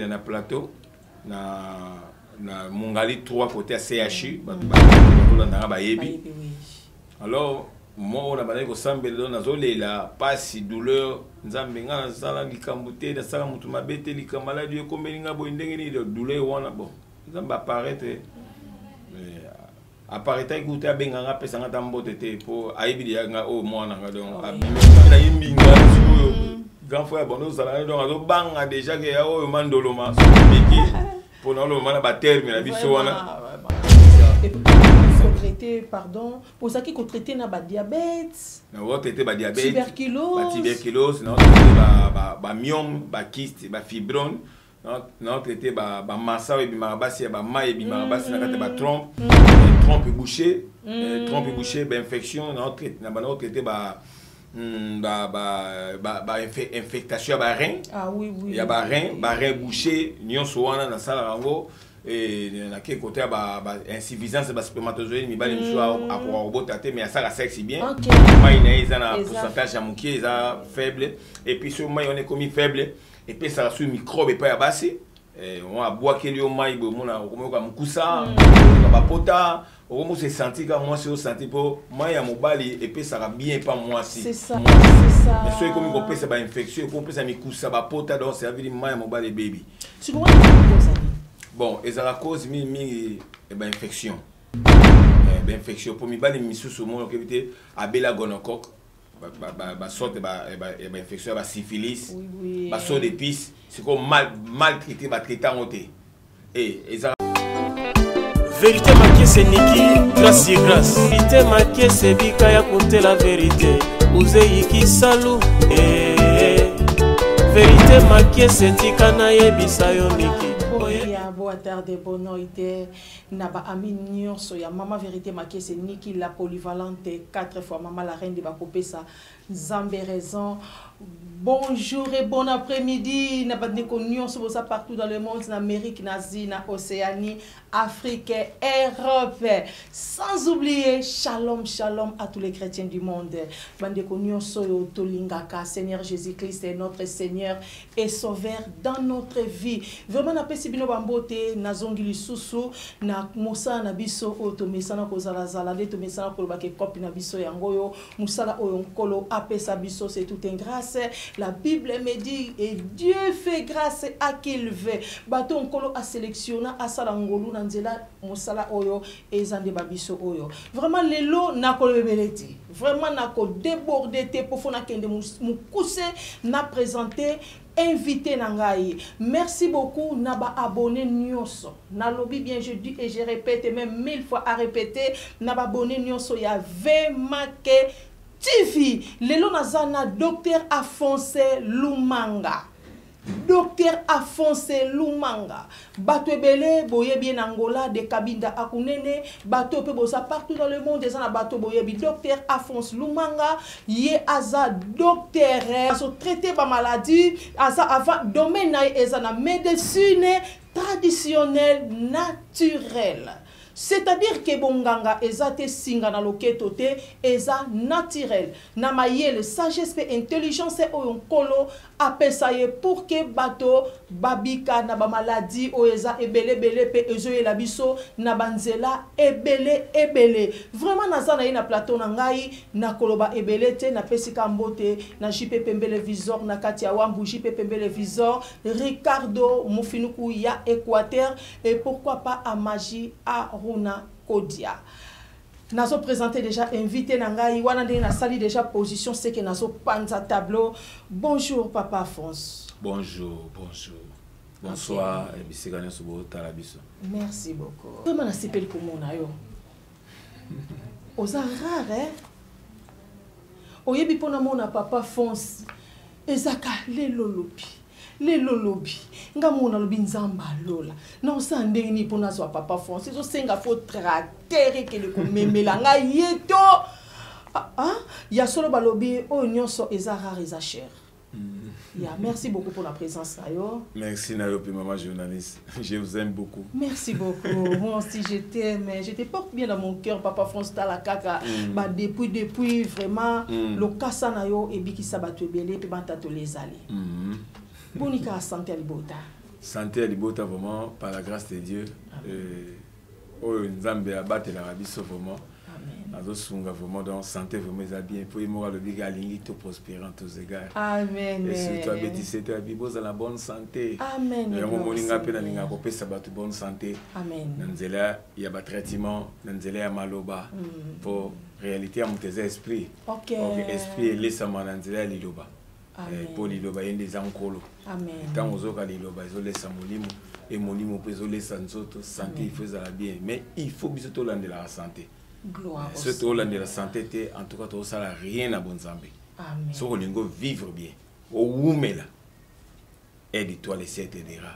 Na plateau na Mongali 3, côté ya CHU, bato bazolandanga bayebi. Alors mo oyo nabandaki kosambela, donc nazolela pasi, douleur: Nzambe, nga nasala likambo te, nasala motu mabe te, likambo maladi ekomeli nga boye ndenge nini? Douleur wana, bon, Nzambe apparaître, apparaîtraki kuta, abenganga, apesanga ata mbote te, mpo ayebi deya nga oyo mwana nga. Donc abimi na ye mbinga sikoyo, grand frère bondo ozala, donc azobanga déjà ke ya oyo mandoloma soki meki mpona oloma na baterme na biso wana. Traiter, pardon, ozalaki kotraiter na badiabète? Naotraiter badiabète. Tuberculose. Batuberculose, naotraiter bamyome, bakyste, bafibrome, naotraiter bamasa oyo ebimaka basi, ya bamai ebimaka basi na kati ya batrompe, trompe bouché, trompe bouché, bainfection. Na banda kotraiter ba infectation ya barein, ya barein, barein bouché nyonso wana nasalaka yango. Nake kote ya bainsuffisance ya baspermatozoïde, mibali mosusu akoka kobota te, mais asalaka sexe bien, mai na ye eza na pourcentage ya mokie, eza faible. Et puis so mai wana ekomi faible, epesaka so microbe epai ya basi. Abwakeli yo mai boye, omona okomoyoka mokusa, okoyoka bapota, okomo se sentir ka mwasi osanti, mpo mai ya mobali epesaka bien epa mwasi. Mais so ekomi kopesa bainfection, ekomi kopesa mikusa, bapota, donc ça veut dire mai ya mobali ebebi. Bon, ezalaka cause mingimingi bainfection, bainfection, mpo mibali misusu omona okebi te, abela gonocoque, basorte ya bainfection ya basyphilis, basaut de puce. Sikoyo maltraité, batraité yango te, ezala. Vérité Makiese Niki, grâce sur grâce. Vérité Makiese bika ya kontela vérité uzeyiki salu eh, eh. Vérité Makiese, tika nayebisa yo miki. Ya boa tarde, boa noite na baami nyonso ya Mama Vérité Makiese Niki, la polyvalente, quatre fois mama, la reine de bakopesa Nzambe raison. Bonjour et bon après-midi na bandeko nyonso boza partout dans le monde, na Amérique, na Asie, na Océanie, Afrique, Europe, sans oublier shalom shalom à tous les chrétiens du monde. Bandeko nyonso oyo tolingaka Seigneur Jésus-Christ est notre Seigneur et Sauveur dans notre vie. Vraiment napesi bino bambote, nazongi lisusu na mosala na biso oyo tomesana kozalazala nde tomesana kolobaka, ekopi na biso yango oyo, mosala oyo Nkolo apesa biso, c'est tout un grâce. La Bible me dit: et Dieu fait grâce à qui il veut. Bato Nkolo asélectionna, asala ngolu na nzela mosala oyo, eza nde babiso oyo. Vraiment lelo nakolobele te, vraiment nakodéborde te, mpo fo nakende mokuse na présenter invité na ngai. Merci beaucoup na baabonné nyonso. Nalobi bien, je dis et je répète, même mille fois à répéter, na baabonné nyonso ya Vmake TV. Lelo naza na docteur Afonse Lumanga. Docteur Afonse Lumanga, bato ebele boyebi ye na Angola, de Kabinda akunene. Bato mpe boza partout dans le monde, eza na bato boyebi docteur Afonse Lumanga. Ye aza docteur, azotraite bamaladi, aza avant domaine na ye eza na médecine traditionnelle naturelle, c'est-à-dire ke bonganga eza te singa na loketo te, eza naturel na mayele, sagesse mpe intelligence oyo Nkolo apesa ye pour ke bato babika na bamaladi oyo eza ebeleebele mpe ezoyela biso na banzela ebele ebele. Vraiment naza na ye na plateau na ngai, nakoloba ebele te. Napesi ka mbote na JP Pembele Visor na kati ya Wambu, JP Pembele Visor, Ricardo Mofinuku ya Équateur, et pourquoi pas Amaji Aruna Kodia. Nazo présente déjà invité na ngai wana ndenge nasali déjà position seke nazopanza tableau. Bonjour papa Afonso. Bonjour, bonjour, bonsoir, bisika nyonso botala biso. Merci beaucoup. Vraiment nasepeli komona yo, oza rare, eh? Oyebi mpo namona papa Fonce ezaka lelo lobi, lelo lobi nga mona lobi Nzambe alola na osala ndenge nini mpo nazwa papa Fonce. Ezosenga fo tracteur ekende komemela ngai ye to ah, ah, ya solo balobi oyo nyonso eza rare, eza cher. Ya merci beaucoup pour la présence na yo. Merci na yo mpe, mama journaliste, je vous aime beaucoup. Merci beaucoup. Moi aussi je t'aime, je te porte bien dans mon cœur, papa France. Tala kaka ba depuis vraiment lokasa na yo ebikisa bato ebele mpe bantatoli ezali. Boni kaka santé ya libota? Santé ya libota vraiment, par la grâce de Dieu, oyo Nzambe abatelaka biso vraiment, azosunga vraiment. Donc santé vraiment eza bien, po ye moko alobiki alingi to prospérer en tous égards. Amen. Et surtout abetisi te, abi bozala bonne santé. Amen. Yango moninga mpe nalingaka kopesa bato bonne santé. Amen. Na nzela ya batraitement, na nzela ya maloba, po réalité ya moto eza esprit. Esprit elesama na nzela ya liloba, mpo liloba ye nde eza nkolo. Ntango ozoyoka liloba, ezolesa molimo, e molimo mpe ezolesa nzoto. Santé il faut ezala bien, mais il faut biso tolandelaka santé. Soki tolandela santé te, en tout cas tozosala rien na bonzambe. Soki olingi ovivre bien, owumela, aide toi, le Seigneur t'aidera.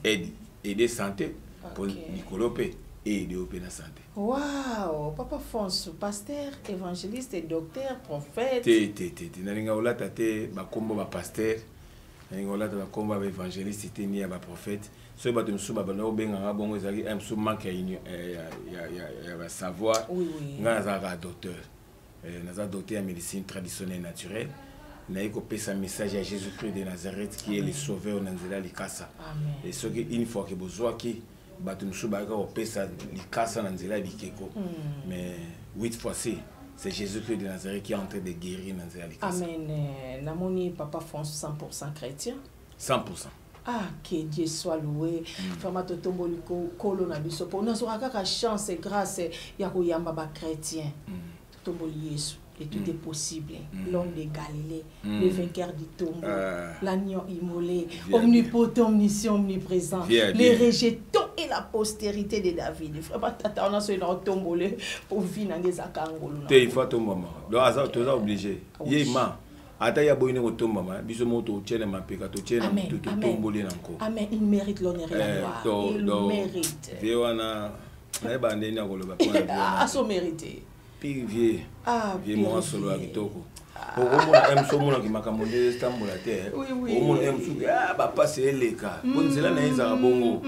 Aide, aide santé, po likolo mpe aide yo mpe na santé. Wow, Papa Fonce, pasteur, évangéliste, docteur, prophète. Te, te, te, te, nalinga olata te bakombo bapasteur, nalinga olata bakombo ya baévangéliste te, ni ya baprophète. Soki bato mosusu babanda kobenganga bongo, ezalaki un mosusu manque ya basavoir. Ngai nazalaka docteur, naza docteur ya médecine traditionnelle naturelle. Naye kopesa message ya Jésus Christ de Nazareth, qui est le sauveur, na nzela ya likasa. Et soki une fois ke bozwaki bato mosusu bayaka kopesa likasa na nzela ya bikeko, mais huit fois ci, c'est Jésus Christ de Nazareth qui est en train de guérir na nzela ya likasa. Amen. Namoni Papa France 100% chrétien. 100%. Ah, que Dieu soit loué. Vraiment totomboli kolo na biso po nazwaka kaka chance et grâce ya koyamba bachrétien. Totomboli Yesu et tout est possible. L'homme de Galilée, le vainqueur du tombeau, l'agneau immolé, omnipotent, omniscient, omniprésent, les rejetons et la postérité de David. Vraiment tata wana soki na otombole po vi na nge ezaka ngolu. Te, il faut atombama. Donc aza, toza obligé. Ye ma ata ya boyini kotombama, biso moko totie na mapeka, totie na motu, totomboli na nko. Amen, il mérite l'honneur et la gloire, il mérite. Vie wana nayeba ndeni ya koloba mpona vie wana. Aso mérité. Pire vie. Vie moko solo ya kitoko. Okomona m so omonaki makambo nde etambola te, okomona m soki bapasi eleka, po nzela na ye ezalaka bongo.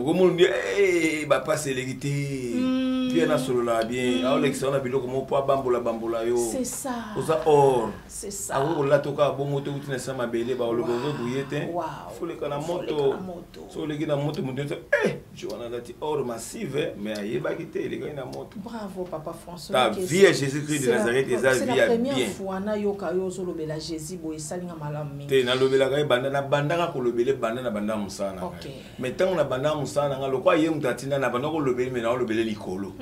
Okomona nde bapasi eleki te, vie nasololaka bien, aolekisa wana biloko moko mpo abambola bambola yo. Oza or, akoki kolata kaka bongo te, uti na sa mabele, baoloba ozobuye te. Foleka na moto. So oleki na moto, moto nyonso jo wana alati or massive, mais ayebaki te elekaki na moto. Bravo, Papa François. Ta vie ya Jésus Christ de Nazareth eza vie ya bien. Fois nayoka yo ozolobela Jésus boye, esalinga malamu mingi. Te, nalobelaka ye banda nabandaka kolobela, banda na bandaka mosala na ngai. Mais ntango na bandaka mosala na ngai, lokwa ye moto atinda, na banda kolobeli, mais naolobele likolo,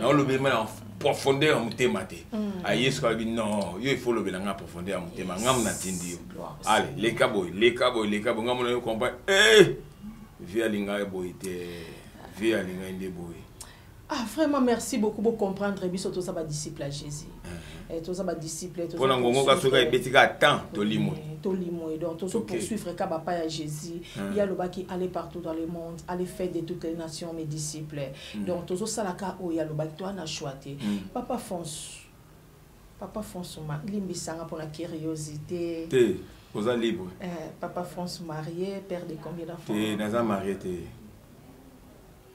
naolobeli ma na profondeur ya motema te. Aye soki alobi: "Non, yo il faut olobela ngai profondeur ya motema, ngai mo natindi yo, ale leka boye, leka boye, leka boye." Ngai mona yo comprendre, vie alingai boye te, vie alingai nde boye. Ah, vraiment merci beaucoup. Bocomprendre biso, toza badisciple ya Jésus, toza badisciple. Mpona ngongo ka soki ebeti kaka temps, tolimwe. Tolimwe. Donc tozo poursuivre ka bapa ya Jésus. Ye alobaki: "Allez partout dans le monde, allez faire de toutes les nations mes disciples." Donc tozosalaka oyo alobaki, toa na choix te. Papa Fonce, Papa Fonce, limbisanga mpona curiosité. Te, oza libre. Papa France, marié, père de combien d'enfants? Te, naza marié te,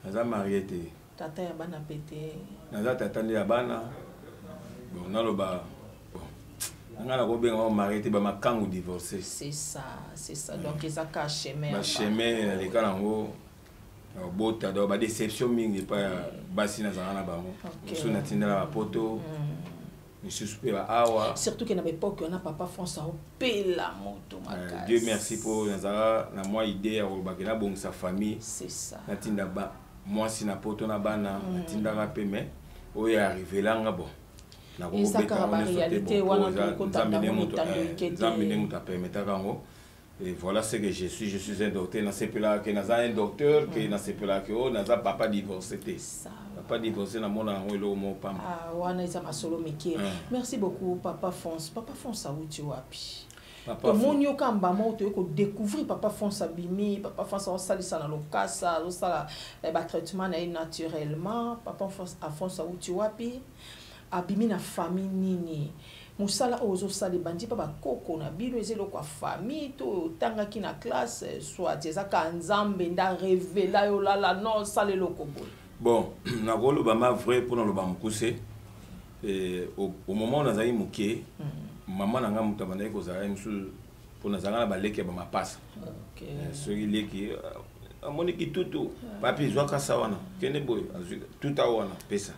naza marié te. Tata ya bana pe te? Naza tata nde ya bana. Bon, naloba bon, nanga nakobenga ngo marié te, bamakangu divorcé. C'est ça, c'est ça. Donc eza ka chemin. Bachemin naleka nango, obota, donc badéception mingi epai ya basi nazalaka na bango. Mosusu natindela bapoto, misusu mpe baawa. Surtout ke na baépoque wana, Papa France aopela moto makasi. Dieu merci mpo nazalaka na mwa idée ya kolobaki nabongisa famille. C'est ça. Natinda ba mwasi na poto na bana, natindaka mpe, mais oyo arrivelanga, bon, Eza kaka baréalité wana, tokotanda ngo mitando ike te. Nzambe nde moto apermetaka yango. Et voilà ce que je suis. Je suis un docteur. Nasepelaka ke naza un docteur, ke nasepelaka ke oyo naza papa divorcé te. Papa divorcé, namona yango eloko moko pamba. Ah, wana eza masolo mike. Merci beaucoup, Papa France. Papa France awuti wapi? Tomoni yo kamba moko, toyei kodécouvrir Papa France abimi, Papa France aosalisa na lokasa, azosala batraitement na ye naturellement. Papa France awuti wapi? Abimi na famille nini? Mosala oyo ozosala ebandi mpa bakoko na bino? Eza eloko ya famille to oyo otangaki na classe, soit eza kaka Nzambe nde arévéler yo lala non, osala eloko boye? Bon, nakoloba ma vrai, mpona loba mokuse, au moment oyo nazalaki moke, mama na ngai moto abandaki kozala ye mosusu. Mpo nazalaka na baleki ya bamapasa. Soki leki amoni kitutu, papi, zwa kasa wana, kende boye, azwi tuta wana, pesa.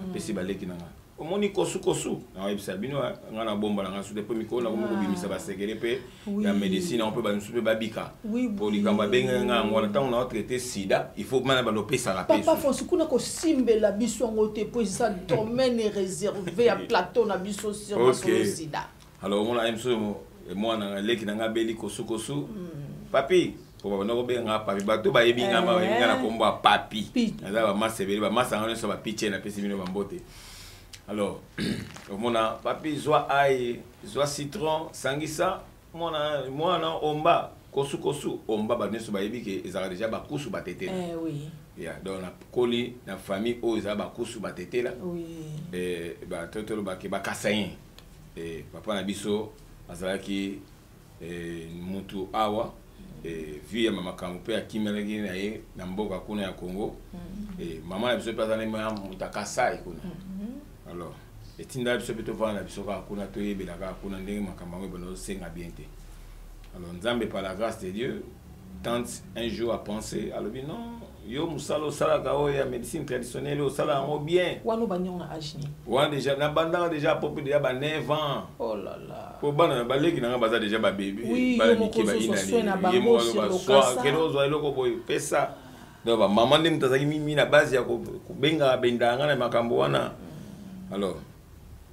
Apesi baleki na nga. Omoni kosukosu, nayebisa bino, nga na bomba na nga sute, mpo mikolo nakomi kobimisa basekele mpe ya médecine yango, mpe bamisusu mpe babika. Po likambo abengaki nga yango wana, ntango na traité sida, il faut mana bando opesaka mpe. Papa Fonsi, kuna kosimbela biso yango te, mpo eza domaine réservé ya plateau na biso sur masolo sida. Alors omona ye mosusu, mwana leki na nga abeli kosukosu, papi, po babanda kobenga nga papi. Bato bayebi nga, bayebi nga na kombo ya papi. Naza bamasa ebele, bamasa nga nyonso bapitie, napesi bino bambote. Alors omona papi, zwa ail, zwa citron, sangisa, mwana mwana omba kosukosu omba. Bato nyonso bayebi ke ezalaka déjà bakusu batetela. Eh, oui. Ya, donc nakoli na famille oyo ezala bakusu batetela. Bato tolobake bakasaïen. Papa na biso azalaki mutu awa, vie ya makambo mpe akimelaki na ye na mboka kuna ya Congo. Mama na biso mpe aza na moto akasai kuna. Alors etindaka biso mpe tovanda na biso kaka kuna, toyebela kaka kuna ndenge makambo yango ebanda osenga bien te. Alors Nzambe, par la grâce de Dieu, tante un jour a pensé, alobi: non, yo mosala osalaka oyo ya médecine traditionnelle, osala yango bien. Wana obandi yango na age nini? Wana déjà nabandaka déjà à peu près déjà ba 9 ans. Oh là là. Po bana na baleki nanga baza déjà babebe. Bana mike, bainakende ozwa eloko boye, pesa. Donc bamama nde moto azalaki mimi na base ya kobengaka, bendaka nga na makambo wana. Alors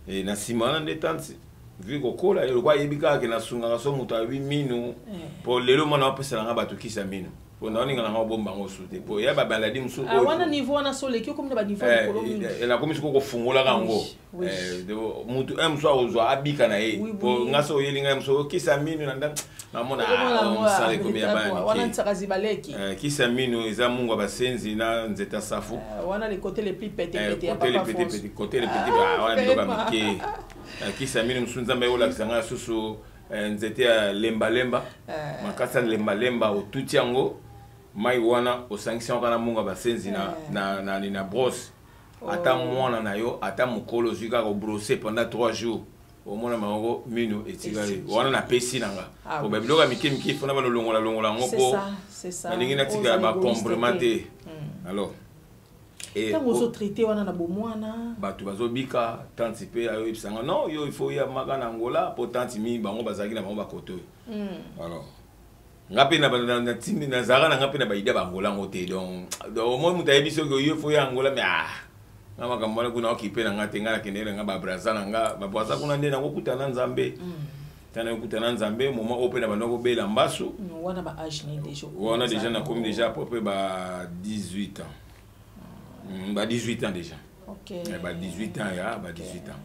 na nsima wana nde tante, vu kokola, eloko ayebi kaka ke nasungaka so moto ayebi minu. Po lelo mwana apesela nga bato kisa minu, po naoninga nanga obomba yango su te, po ya bamaladi mosusu. Ah, wana niveau wana so oleki, okomi na baniveau likolo mingi. Nakomi sikoyo kofungolaka yango. Mutu un mosusu akozwa, abika na ye. Po nga so oyeli ngai mosusu okisa minu na nda, namona mosala ekomi ya bana mike. Kisa minu eza mungu ya basenzi na nzete ya safu. Wana le côté le plus pete pete ya papa. Côté le petit wana, biloko ya mike. Kisa minu mosusu, Nzambe ayolakisa ngai susu nzete ya lembalemba, makasi ya lembalemba, otuti yango, mai wana osangisi yango kaka na mungu ya basenzi na brosse, ata mwana na yo, ata mokolo, ozwi kaka obrosser pendant 3 jours, omona bango mino etikali wana. Napesi na nga po babiloko ya mike mike, fona balolongola longola yango, mpo nalingi natikala bacombrement te. Alors ntango ozotraite wana na bomwana, bato bazobika. Tante mpe ayoyebisanga: non, yo il faut ya maka na Angola, mpo tante mingi bango bazalaki na bango bakoto oyo. Alors nga mpe natindi, nazalaka na nga mpe na baida bangola yango te. Donc omoi moto ayebi soki yo faut ya Angola, mais ah, nga makambo wana kuna okipe na nga te. Nga nakendeki na nga babraza na nga babraza kuna, nde nakokutana na Nzambe. Tana nakokutana na Nzambe, moment oyo mpe na banda kobela mbasu. Wana ba age nini déjà? Wana déjà nakomi déjà à peu près ba 18 ans, ba 18 ans déjà. Ba 18 ans, ya ba 18 ans,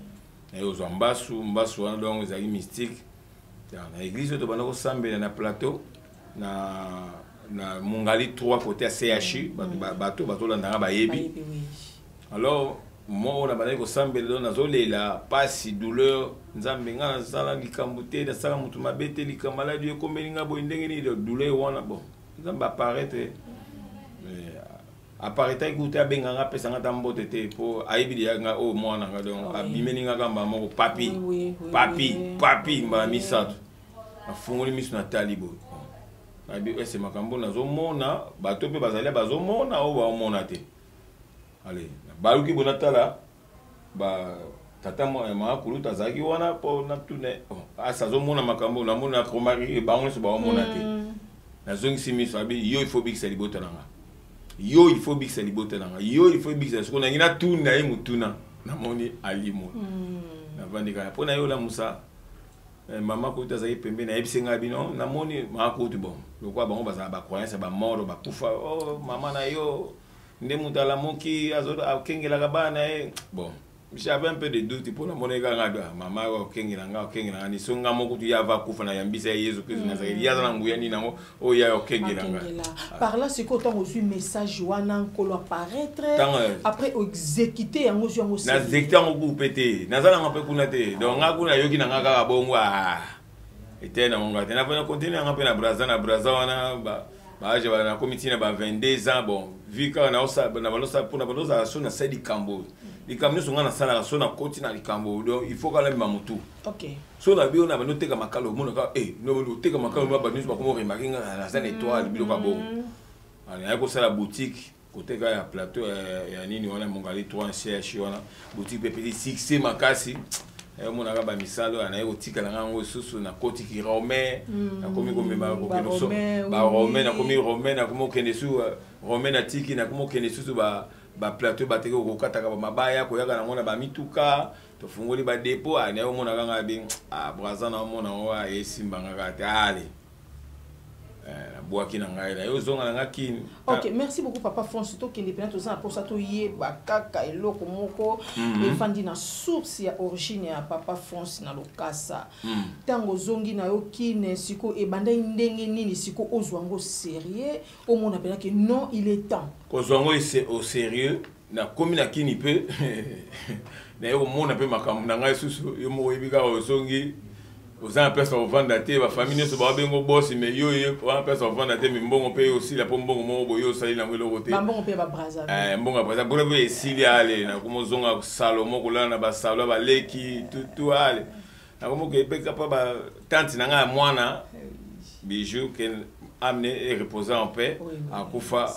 naye ozwa mbasu. Mbasu wana donc ezalaki mystique. Na église oyo tobanda kosambela na plateau na Mongali 3, côté ya CHU, bato bazolandanga bayebi. Alors mo oyo nabandaki kosambela, donc nazolela pasi, douleur: Nzambe, ngai nasala likambo te, nasala moto mabe te, likambo aladi ekombeli ngai boye ndenge nini? Douleur wana, bon, Nzambe apparaître, apparaîtaki kuta, abenganga, apesanga ata mbote te, mpo ayebi deya nga oyo mwana nga. Donc abimeli nga kamba moko: papi, papi, papi, mbala misato. Afungoli miso, natali boye, nayebi ese makambo nazomona, bato mpe bazali bazomona oyo baomona te. Ale baluki boye, natala ba tata mama kulutu azalaki wana, mpo natune asi azomona makambo namona, akomaki bango nyonso baomona te. Nazongisi miso, abi: yo il faut bikisa libota na nga, yo il faut bikisa libota na nga, yo il faut bikisa. Siko nangi natuna ye motuna, namoni alimo. Navandi kaka mpo na ye olamusa mama kutu azalaki pembeni, ayebisi ngai: bino namoni mama kutu, bon, lokola bango bazala bacroyance ya bamort, bakufa, oh, mama na yo nde moto alamuki, akengelaka bana na ye. Bon, j'avais un peu de doute, mpo namoni kaka nga mama okengela nga, okengela nga ni so nga moko tu ya ava kufa na yambisa ya Yesu Kristu nazalaki, ye aza na nguya nini yango oyo ya okengela nga? Par là sikoyo, ntango ozwi message wana, Nkolo apparaître, après oexécute yango, ozwi yango? Na exécute yango kuku mpe te, naza nanga mpe kuna te. Donc nga kuna nayoki na nga kaka bongo ete nango nga te. Na continue yanga mpe na Braza, na Braza wana baage nakomi ntina ba 22 ans. Bon, vu kaka na balosala mpona balozala so nasali likambo. Likambo nyonso ngai nasalaka, so nakoti na likambo, donc il faut kalamema motu. So na bio na bando oteka makalo, omonaka e oteka makalo, bato nyonso bakoma oremarquer nga naza na étoile, biloko ya bongo. Naye kosala boutique koteka ya plateau ya nini wana, Mongali 3 ch wana, boutique mpe epesi succès makasi. Omonaka bamisala oyo naye kotikala nga yango lisusu, nakotiki romain, nakomi komema baromain, nakomi romain, nakomi kokende su romain, natiki, nakomi kokende susu baplateau, bateki, kokataka bamabaya, koyaka nango na bamituka, tofungoli badépôt. Naye omonaka nga be braza, na omona ngo esimbanga kaka te. Ale, nabwaki na ngai, naye ozonga na nga Kini. Ok, merci beaucoup, papa Fonce. Tokende mpena, toza na mposa toyeba kaka eloko moko efandi na source ya origine ya papa Fonce na Lokasa. Ntango ozongi na yo Kine, siko ebandai ndenge nini? Siko ozwa yango sérieux, omona mpena ke non, il est temps? Kozwa yango au sérieux, nakomi na Kini mpe naye komona mpe makambo na ngai susu. Yo moko oyebi kaka, ozongi, oza na place ya kovanda te, bafamille nyonso babengo bosi, mais yo wana place ya kovanda te, mais mbongo mpe osila, mpo mbongo moko boye osali nango eloko te. Mbongo ya Braza mpona mpe esili. Ale, nakoma ozonga salomo, kolala na basalo ya baleki tutu. Ale, nakomoke mpe kapa batante na ngai ya mwana Bijou, que âme est reposée en paix, akufa,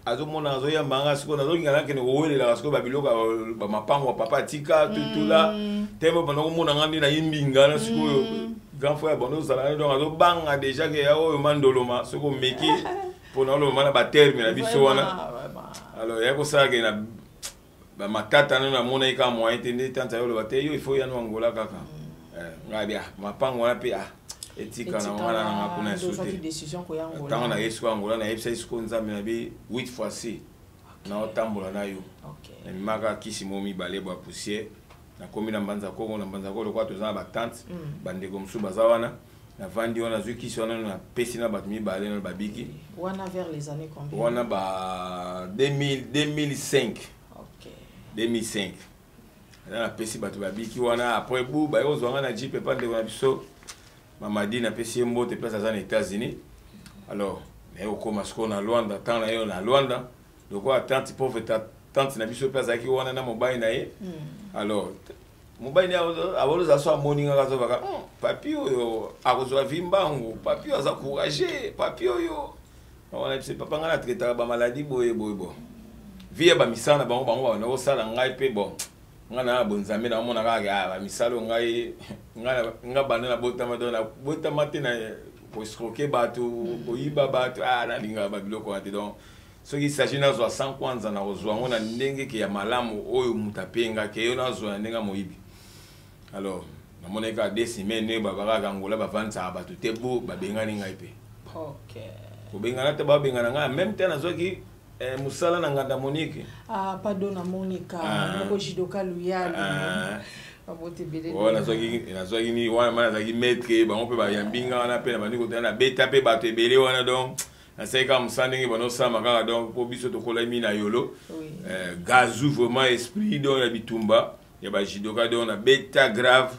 azomona, azoyamba nga. Sikoyo nazolinga nakende kowelelaka sikoyo babiloko, bamapango ya papa atika tutula te, banda komona nga nde nayimbinga na sikoyo grand frère banda ozala, donc azobanga déjà ke ya oyo mandoloma soki omeki mpona olobama na baterme na biso wana. Alors ya kosalaka na bamatata nano, namonaki kaka moyen te. Nde tante ayoloba te, yo il faut yano Angola kaka. Ngai bia mapango wana mpe etika na wana nanga kuna esu te. Ntango naye sikoyo Angola, nayebisaki sikoyo Nzambe na bi 8 fois si naotambola na yo, namemaka kisi mo mibale bwa poussière. Nakomi na Mbanza Kongo, na Mbanza Kongo lokola toza na batante, bandeko mosusu baza wana, navandi wana, nazwi kisi wana, napesi na bato mibale na babiki. Wana vers les années combien? Wana ba 2000, 2005. 2005 aza, napesi bato, babiki wana. Après bu baye kozwa nga na jeep epa ndeko na biso Mamadi, napesi ye mbote place aza na États-Unis. Alors naye kokóma sikoyo na Lwanda. Ntango na ye na Lwanda, lokola tante, pauvre tante na biso mpe azalaki wana na mobali na ye. Alors mobali ne abolozala so, amoni ngaka, azobaka: "Papi oyo akozwa vi mbangu, papi oyo aza courage, papi oyo wana." Biso papa ngai natraitaka bamaladi boye boye, bo vi ya bamisala na bango, bango babanda kosala ngai mpe. Bon, ngai na bonzambe naomona kaka bamisala oyo ngai nga banda nabotama, donc nabotama te na koescroquer bato, koyiba bato, nalingaka babiloko wana te. Donc soki s'agit nazwa 100 kwanza, na kozwa yango na ndenge ke ya malamu oyo moto apengaki yo, nazwa na ndenge ya moyibi. Alors namonaki kaka 2 semaines ndenge babakaka Angola, bavandisaka bato te, bo babengani ngai mpe. Kobengana te, babengana ngai en même temps nazwaki mosala na Nganda Monique. Ah, pardon, na Monica. Moko judoka Luyalo. Nazwaki nini wana, ma nazalaki maître, bango mpe bayambi nga wana mpe na bandi kotala, nabeta mpe bato ebele wana. Donc nasali kaka mosala ndenge banosalama kaka, donc mpo biso tokolami na yolo, gazu vraiment, esprit donc ya bitumba ya bajudoka, donc nabeta grave.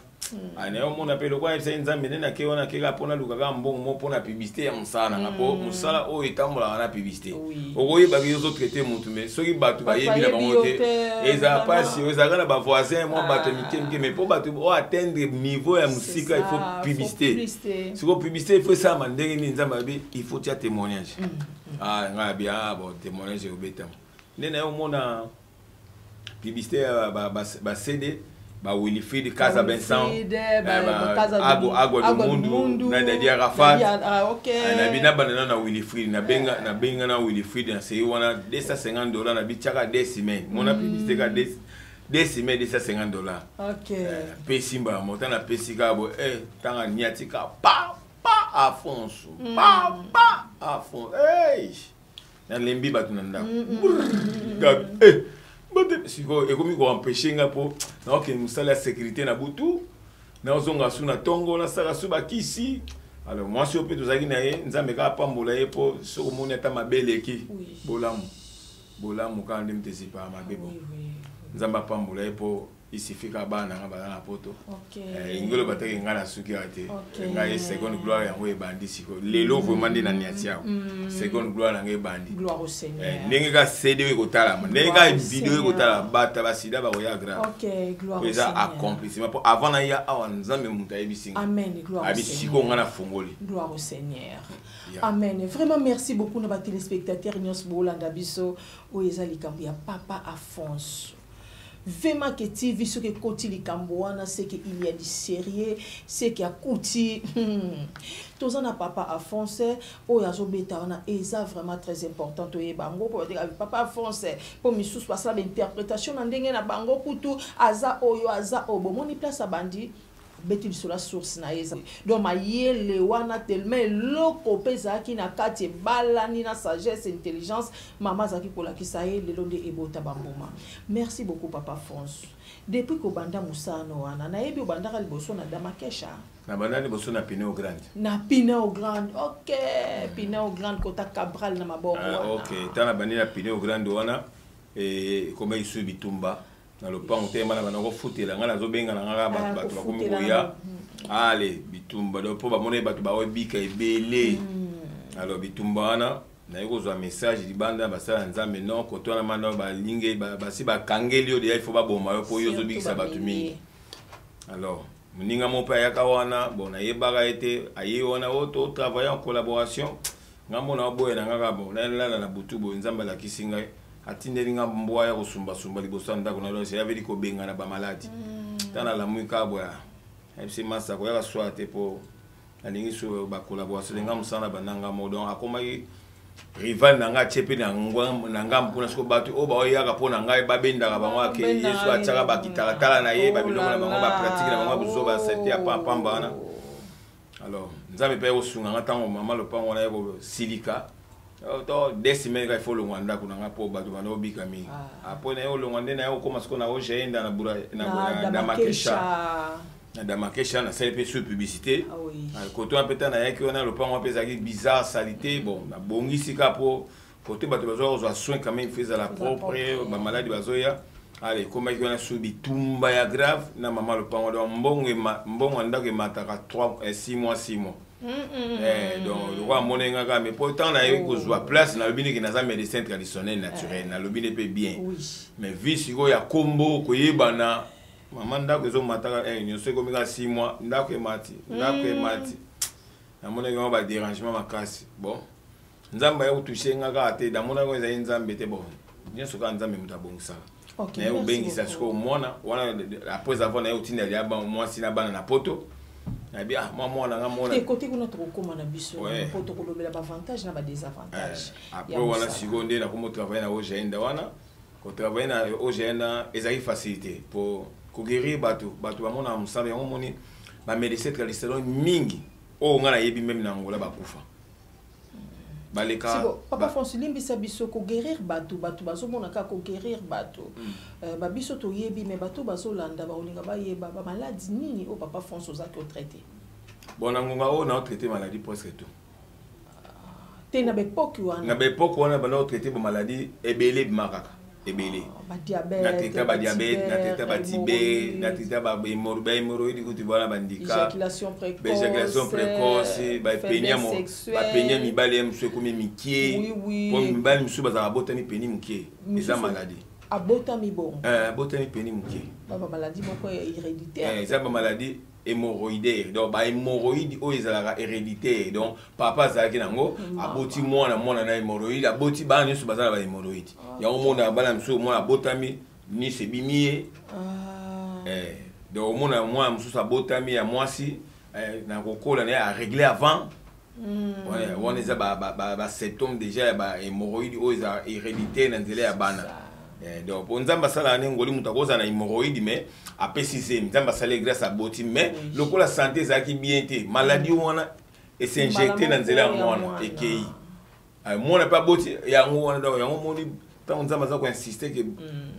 Anaye omona mpe lokola yebisaki Nzambe nde nake wana, akeka mpo naluka kaka mbongo mo mpona publicité ya mosala nanga, mpo mosala oyo etambolaka na publicité. Okoyebaki yo ozotraiter motu, mais soki bato bayebi na bango te, ezala mpasi. Ezalaka na bavoisin, mwa bato mike mike, mais mpo bato oyo atteindre niveau ya mosika, il faut publicité. Sikoyo publicité il faut esalama ndenge nini? Nzambe abi il faut tia témoignage. Ngai abi bon, témoignage ekobetama nde naye omona publicité ya baCD, ba Wilfried Casa Vincent, Agua do Mundo na Dadi Arafat. Nabi nabanda na Wilfried, nabenga, nabenga na Wilfried, nasei wana $250, nabi tiaka 2 semaines, mona publicité ka 2 semaines, $250. Napesi mbala mota, napesi kaka boye, ntanga niati kaka pa pa Afonso, pa pa Afonso, hey! Nalembi bato na ndako. Sikoyo ekomi koempêcher nga mpo naokende mosala ya sécurité na butu, naozonga su na ntongo, nasala su bakisi. Alors mwasi oyo mpe tozalaki na ye, Nzambe kaka apambola ye, mpo soki omoni ata mabe eleki bolamu, bolamu kaka nde moto ezipaka mabe. Bo Nzambe apambola ye mpo Il suffit kaka bana na nga baza na poto. Elingi oloba te ke ngai nasuki awa te. Ngai seconde gloire yango ebandi sikoyo lelo, vraiment nde naniati awa, seconde gloire na ngai ebandi. Gloire au Seigneur. Ndenge kaka CD oyo ekotalama, ndenge kaka video ekotalama, bata basida bakoya grave. Ok, gloire au Eza Seigneur. accomplissement, po avant naya awa, Nzambe moto ayebisi nga. Amen, gloire au Abi Seigneur. sikoyo ngai nafungoli. Gloire au Seigneur. Yeah. Amen. Vraiment, merci beaucoup na batéléspectateurs nyonso boolanda biso. Oyo eza likambo ya papa Afonso. Vemake TV, soki ekoti likambo wana, c'est que il y a du sérieux, c'est que akuti toza na papa Afonso oyo azobeta wana. Eza vraiment très important toyeba yango, mpo bateka papa Afonso, mpo misusu basala bainterprétation na ndenge na bango. Kutu aza oyo, aza oyo bomoni place abandi beti lisolo ya source na ye. Donc mayele wana, tellement eloko mpe ezalaki na kati, ebalani na sagesse, intelligence mama azalaki kolakisa ye, lelo nde ebota bambuma. Merci beaucoup, papa Fonce. Depuis kobanda mosano wana, nayebi obandaka liboso na Damakesha. Nabanda liboso na Pineo Grande. Na Pineo Grande, ok. Pineo Grande, kota Cabral na maboko Ah, wana. Ok, ntango nabandi na Pineo Grande wana, ekomaki lisusu bitumba na lopango te. Bana banda kofutela ngai, nazobenga na ngai bato, bato bakomi kofutela koya. Ale bitumba, donc mpo bamoni bato baobika ebele. Alors bitumba wana, naye kozwa message libanda, basala Nzambe, non, koto wana mana balingi basi bakangeli yo deja, il faut baboma yo mpo yo ozobikisa bato mingi. Alors moninga moko mpe ayaka wana, bon, nayebaka ye te, aye wana oyo totravaille en collaboration. Ngai mona oboya na nga kaka, bon, nalala na butu boye, Nzambe alakisi ngai, atindeli nga mbwa ya kosumbasumba liboso ya ndako na losi yaveli kobengana bamaladi. Ntango nalamwi kaka boya, ayebisi masa koyaka soir te mpo nalingi so bacollaboration nga mosala na bandanga moko. Donc akomaki rival na ngai, atie mpe na ngambo mpona siko bato oyo baoyaka mpo na ngai, babendaka bango ake. Yesu atiaka bakitalatala na ye, babiloko na bango, bapratique na bango ya buzo, basaleté ya pamba wana. Alors Nzambe mpe akosunga nga. Ntango mama lopango wana ye kosilika to 2 semaines kaka, ifo olongwa ndako na nga mpo bato banda obika mingi. Apres na ye olongwa nde na ye okóma sikoyo na Ogeenda na Damakesha. Na Damakesha nasali mpe sur publicité. Koto wana mpe, ntango nayaki wana, lopango wana mpe ezalaki bizarre, salité. Bon, nabongisi kaka mpo kote bato bazoya kozwa soin, quand même il faut ezala propre, bamaladi bazoya. Ale ekomaki wana su bitumba ya grave na mama lopango. Donc mbongo mbongo ya ndako emataka 3, 6 mois, 6 mois. Donc lokola amoni nga kaka, mais po ntango nayebi kozwa place, nalobi ndenge naza médecin traditionnel naturel, nalobi nde mpe bien. Mais vi sikoyo ya kombo koyebana, mama ndako ezomataka nyonso ekomi kaka 6 mois, ndako emati, ndako emati. Namonaki yango badérangement makasi. Bon, Nzambe aye kotouche nga kaka te, namonaki ezali Nzambe te. Bon, nyonso kaka Nzambe moto abongisaka. Naye kobengisa sikoyo mwana wana, après avoir naye kotinda lia mwasi na bana na poto, nayebi ah mwa mwana nga mona. Kote kuna tokokóma na biso po tokolobela baavantage na badésavantage. Après wana sikoyo nde nakomi kotravaille na Ogeenda wana. Kotravaille na Ogeenda ezalaki facilité po koguérir bato. Bato bamona mosala yango, moni bamédecin traditionnel mingi oyo ngai nayebi, même na Angola, bakufa baleka. Papa Fonce, limbisa biso. Koguérir bato, bato bazomona kaka koguérir bato. Babiso toyebi, mais bato bazolanda bakolinga bayeba bamaladi nini oyo papa Fonce ozalaki otraite. Bon, na ngonga oyo naotraite maladie presque tout. Te, na baépoque wana. Na baépoque wana, banda otraite bamaladi ebele, ebima kaka ebele. Natraita badiabète, natraita batibe, natraita bahémorroïde, kutu wana bandika baéjaculation précoce, bapenia mibali ya mosusu ekomi mikie, po mibali mosusu bazalaka botami pénis mokie, eza maladie. Abotami bongo? Abotami pénis mokie. Bamaladi moko héréditaire. Eza bamaladi hémorroïdaire, donc bahémorroïde oyo ezalaka héréditaire. Donc papa azalaki nango, aboti mwana, mwana na hémorroïde, aboti bana nyonso baza na bahémorroïde. Yango mona bana mosusu, mwana abotami nisi ebimi ye. Donc omona mwana mosusu abotami ya mwasi, na kokola na ye arègle avant. Wana eza basymptôme déjà ya bahémorroïde oyo eza héréditaire na nzela ya bana. Donc po Nzambe asalaka nde ngoli, moto akozala na hémorroïde mais apesi zemi, Nzambe asali grâce, aboti, mais lokola santé ezalaki bien te, maladie wana es'injecte na nzela ya mwana, ekei, mwana mpe aboti yango wana. Donc yango moni ntango Nzambe aza koinsiste ke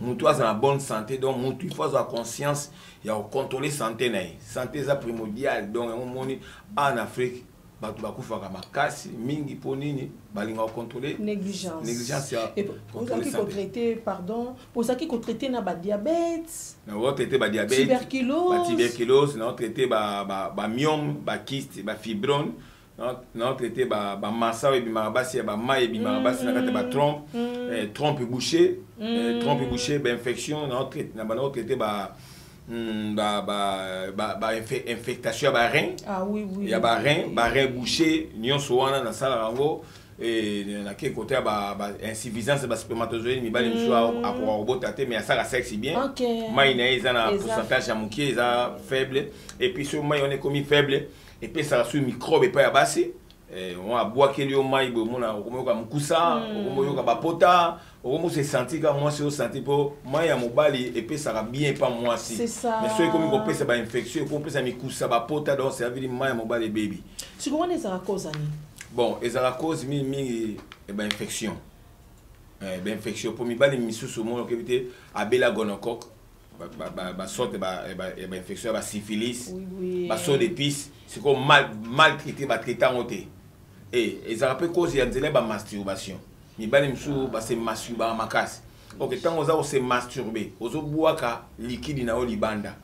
motu aza na bonne santé, donc motu il faut azwa conscience ya kocontrôler santé na ye. Santé eza primordial. Donc yango moni awa na Afrique. Bato bakufaka makasi mingi mpo nini? Balingaka kocontrôler. Négligence. Négligence ya ozalaki kotraiter, pardon, ozalaki kotraiter na badiabète? Naotraiter badiabète. Tuberculose. Batuberculose, naotraiter bamyome, bakyste, bafibrome, naotraiter bamasa oyo ebimaka basi, ya bamai ebimaka basi na kati ya batrompe, trompe bouché, trompe bouché, bainfection. Na banda kotraiter ba ba infectation ya barein. Ah, oui, oui. Ya barein, barein bouché, nyonso wana nasalaka yango. Nake kote ya bainsuffisance baspermatozoïde, mibali mosusu akoka kobota te, mais asalaka sexe bien, mai na ye eza na pourcentage ya moke, eza faible. Et puis so mai wana ekomi faible, epesaka su microbe epai ya basi. Abwakeli yo mai boye, omona okomoyoka mokusa, okomoyoka bapota, okomosa esanti kaka mwasi osanti, mpo mai ya mobali epesaka bien epa mwasi. Mais so ekomi kopesa bainfection, ekomi kopesa mikusa, bapota, donc ça veut dire mai ya mobali ebebi. Sikoyo wana ezalaka cause nini? Bon, ezalaka cause mingimingi bainfection, bainfection, mpo mibali misusu omona okebi te, abela gonocoque, basorte ya bainfection ya basyphilis, basaut de puce. Sikoyo maltraité, batraité yango te. Ezalaka mpe cause ya nzela ya bamasturbation. Mibali misusu base masturbaka makasi. Ok, ntango oza kose masturber, ozobwaka liquide na yo libanda,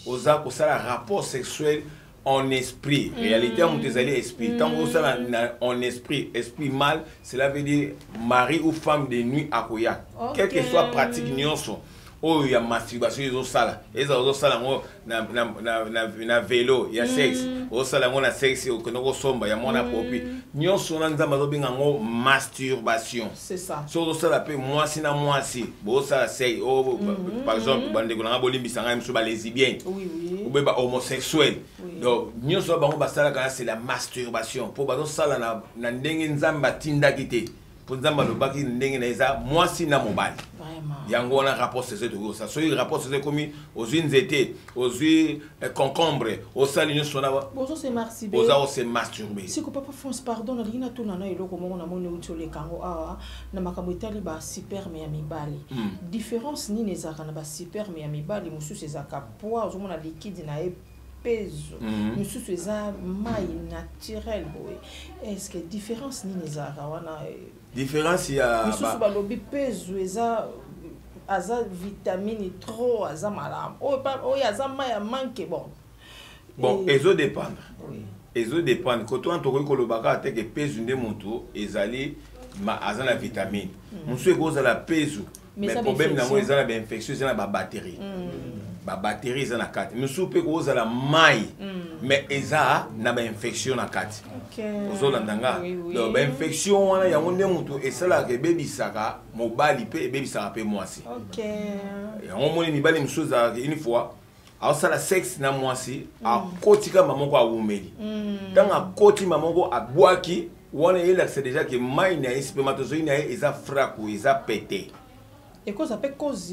oza kosala rapport sexuel en esprit. Réalité ya moto ezali esprit. Ntango osala en esprit, esprit mal, cela veut dire mari ou femme de nuit akoya. Quelle que soit pratique nyonso oyo ya masturbation ezosala, ezala ozosala yango na velo ya sexe, ozosala yango na sexe, okende kosomba ya mwana popi, nyonso wana Nzambe azobenga yango masturbation. C'est ça. So ozosala mpe mwasi na mwasi, bozosala sexe, par exemple bandeko na nga, bolimbisa ngai, mosusu balesbienne ou bien bahomosexuel, donc nyonso wana bango basalaka, c'est la masturbation, mpo bazosala na ndenge Nzambe atindaki te, mpo Nzambe alobaki ndenge na eza mwasi na mobali. Yango wana rapport sexuel tokoki kosala. Soki rapport sexuel ekomi, ozwi nzete, ozwi concombre, osali nyonso wana, oza kose masturber. Siko papa France, pardon, nalingi natuna na eloko moko. Namoni outi oleka yango awa na makambo etali basperme ya mibali. Différence nini ezalaka na basperme ya mibali? Mosusu ezalaka poids, ozomona liquide na ye pezo, mosusu eza mai naturel boye. Est ce que différence nini ezalaka wana? Différence ya misusu balobi pezo eza aza vitamine trop, aza malamu, oyo aza mai ya manque, bon. Bon, ezodépendre, ezodépendre. Koto wana tokoki koloba kaka te ke pezu nde moto ezali aza na vitamine. Mosusu ekozala pezu, mais problème nango eza na bainfection, eza na babactérie, babactérie eza na kati. Mosusu mpe kozala mai, mais eza na bainfection na kati. Ozolanda nga? Donc bainfection wana, yango nde moto esalaka, ebebisaka mobali mpe ebebisaka mpe mwasi. Yango omoni mibali mosusu ezalaka une fois aosala sexe na mwasi, akoti kaka moko, awumeli. Ntango akoti ma moko, abwaki wana, eyelakisa déjà ke mai na ye, spermatozoïde na ye eza fraku, eza pete. Ekoza mpe cause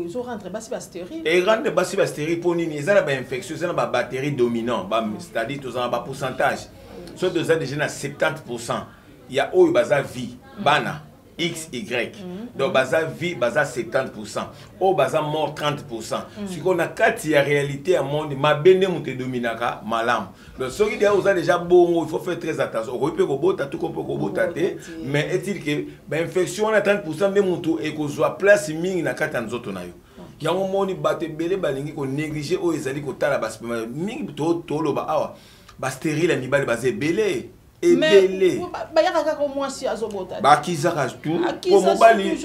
ezorendre basi bastérile? Erendre basi bastérile mpo nini? Eza na bainfection, eza na babactérie dominant. C'est-à-dire toza na bapourcentage, so toza déjà na 70 ya oyo baza vie, bana xy, donc baza vie baza 70, oyo baza mort 30. Sikoyo na kati ya réalité ya monde, mabe nde moto edominaka malamu. Donc soki deja oza déjà bongo, il faut faire très attention. Okoki mpe kobota tuko mpe kobota te, mais est-il ke bainfection wana 30 nde moto ekozwa place mingi na kati ya nzoto na yo. Yango moni bato ebele balingi konégliger oyo ezali kotala basperme mingi. Toloba awa, bastérile ya mibali baza ebele ebele. Bayaka kaka mwasi azobota. Bakizaka tout po mobali,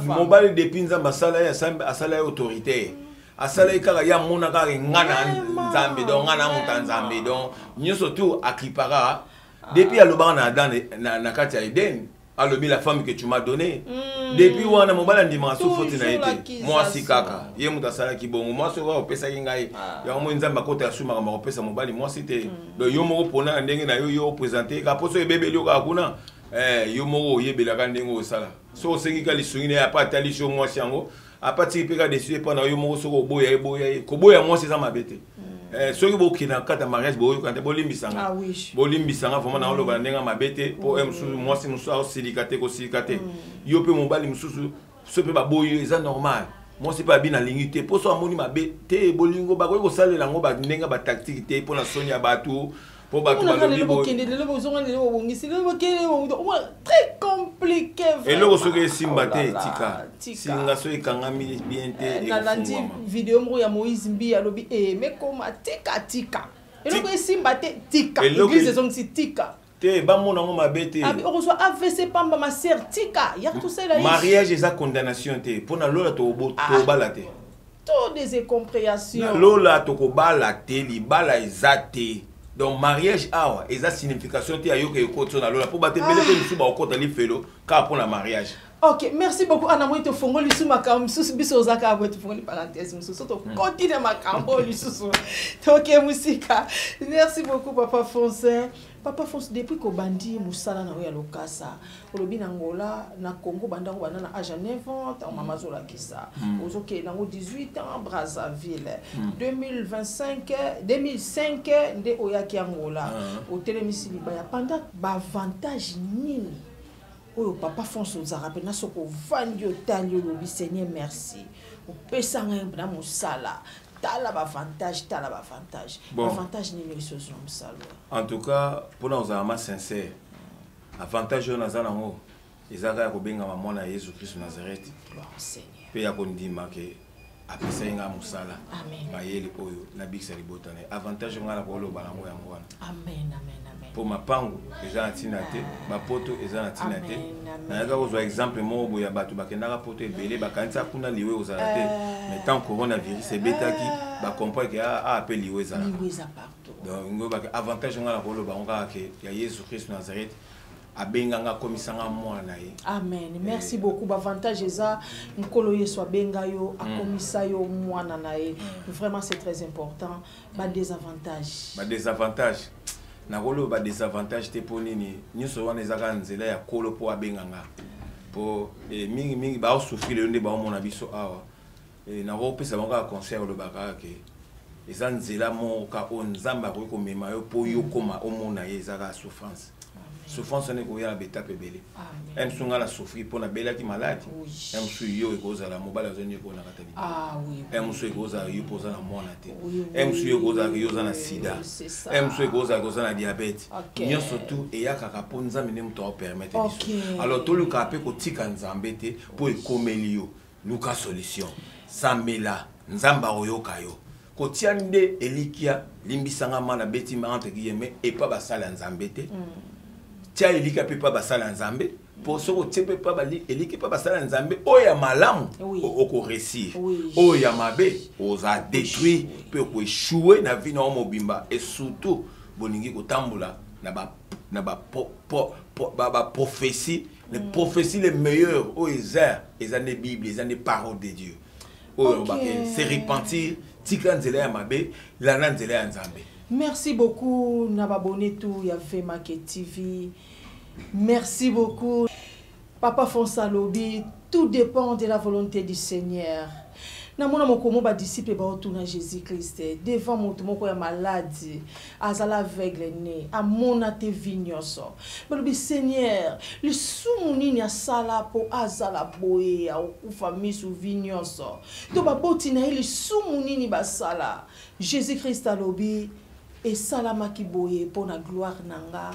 mobali depuis Nzambe asala ye, asala ye autoritaire, asala ye kaka, ye amona kaka nga na Nzambe, donc nga na moto ya Nzambe, donc nyonso tout aklipaka. Depuis alobaka na Adam na kati ya Eden, alobi: "La femme que tu m'as donné." Depuis wana mobali andimaka so foti na ye te, mwasi kaka ye moto asalaki bongo, mwasi oyo opesaki ngai. Yango moi Nzambe akota asu makambo akopesa mobali mwasi te. Donc yo moko mpona na ndenge na yo, yo oprésente kaka mpo so ebebeli yo kaka kuna, yo moko oyebelaka ndenge osala. So osengi ka lisungi na ye, apa atali so mwasi yango, apatiki mpe ka dessus epa na yo moko. Soki oboya, eboya ye. Koboya mwasi eza mabe te. Soki bokende na kati ya mariage, boyokana te, bolimbisanga, bolimbisanga vraiment, na oloba na ndenge ya mabe te, mpo mosusu mwasi mosusu aosilika te, kosilika te. Yo mpe mobali mosusu, so mpe baboyi yo, eza normal. Mwasi mpe abi nalingi te, mpo so amoni mabe te. Bolingo bakoki kosalela yango ndenge batactique te, mpo na soni ya bato, mpo Po bato Omonaka balobi lelo boye. bokende, lelo bozonga, lelo bobongisi, lelo bokende, omona, très compliqué vraiment. Eloko soki esimba Oh te, là là, etika. tika. Singa soki ekangami bien te, Nalandi ekofungwama. video moko ya Moïse Mbi, alobi e mekoma tika tika, eloko esimba te, tika. Église ezongisi, tika. Te, bamona yango mabe te. Abi okozwa AVC pamba, ma sœur, tika, yaka tosala Yesu. Mariage eza condamnation te. Mpo na lola tobala te. To des incompréhensions. Na lola tokobala te, libala eza te. Donc mariage awa eza signification te ya yoka ekoti na lola, mpo bato ebele mpe mosusu bakokota lifelo kaka mpo na mariage. Ok, merci beaucoup. Ana moi tofongoli lisusu makambo mosusu. Biso oza kaka boye, tofongoli parenthèse mosusu, tokoti na makambo oyo lisusu, toke mosika. Merci beaucoup, papa Fonce. Papa Fonce, depuis kobandi mosala na yo ya lokasa, olobi na Ngola, na Congo, bandango banda na age ya 9 ans, ntango mama azolakisa, ozokende nango 18 ans Brazzaville, 2025, 2005 nde oyaki Angola, otelemisi libaya. Pendant baavantage nini oyo papa Fonce ozalaka mpena soki ovandi, otali, olobi: "Seigneur, merci, opesa ngai mpena mosala"? Tala baavantage, tala baavantage. Bon. Avantage nini oyo ozwa mosala oyo? En tout cas, mpona kozala ma sincère, avantage oyo naza nango eza kaka ya kobengama mwana ya Yesu Kristo Nazareth. Gloire au Seigneur. Mpe ya kondima ke apesai ngai mosala, Amen. mayele oyo nabikisa libota na ye. Avantage oyo ngai na koloba nango, yango wana. Amen, amen, amen. Mpo mapango eza na ntina te, bapoto eza na ntina te. Amen, amen. Nayaka kozwa exemple moko boye ya bato bakendaka poto ebele, bakanisa kuna liwe kozala te, mais tant coronavirus ebetaki, bacomprendre ke ah, mpe liwe ezalaka. Liwe eza partout. Donc ngo bake avantage ngai na koloba yango kaka ke ya Yesu Kristo Nazareth abenganga, akomisanga mwana na ye. Amen, merci beaucoup. Baavantage eza Nkolo Yesu abenga yo, akomisa yo mwana na ye. Vraiment, c'est très important. Badésavantage? Badésavantage, nakoloba badésavantage te. Mpo nini? Nyonso wana eza kaka nzela ya Nkolo mpo abenganga, mpo mingimingi baosouffrir lelo nde baomona biso awa. Nakopesa bango kaka conseil, olobaka kaka ke eza nzela moko ka oyo Nzambe akoki komema yo mpo yo koma omona ye, eza kaka souffrance. Souffrance wana ekoya na baétape ebele. Amen. Mosusu ngai na souffrir mpo nabelaki maladi. Mosusu yo ekozala mobali azoni ekonaka ta libala. Mosusu ekozala yo mpo oza na mwana te. Mosusu yo ekozalaka yo oza na sida. C'est ça. Mosusu ekozalaka oza na diabète. Nyonso tu eyakaka mpo Nzambe nde moto aopermettre biso. Alors tolukaka mpe kotika Nzambe te mpo ekomeli yo. Luka solution, sambela, Nzambe akoyoka yo. Kotia nde elikia, limbisanga ma na beti ma entre guillemets, epa basala ya Nzambe te. Tia elikia mpe epa basala ya Nzambe, mpo soki otie mpe epa elikia epa basala ya Nzambe oyo ya malamu, okoréussir. Oyo ya mabe, oza détruire mpe okoéchouer na vie na yo mobimba. Et surtout bolingi kotambola na ba prophétie, les prophéties les meilleures oyo eza nde Bible, eza nde parole de Dieu oyo olobaka se repentir, tika nzela ya mabe, landa nzela ya Nzambe. Merci beaucoup na baabonnés tout ya Vemake TV. Merci beaucoup. Papa Fonce alobi, tout dépend de la volonté du Seigneur. Namona mokomo badisciple baotuna Jésus Christ devant moto moko ya maladi, azala aveugle ne amona te vie nyonso. Balobi: "Seigneur, lisumu nini asala mpo azala boye, akokufa miso vie nyonso? To baboti na ye, lisumu nini basala?" Jésus Christ alobi: "Esalamaki boye mpo na gloire na nga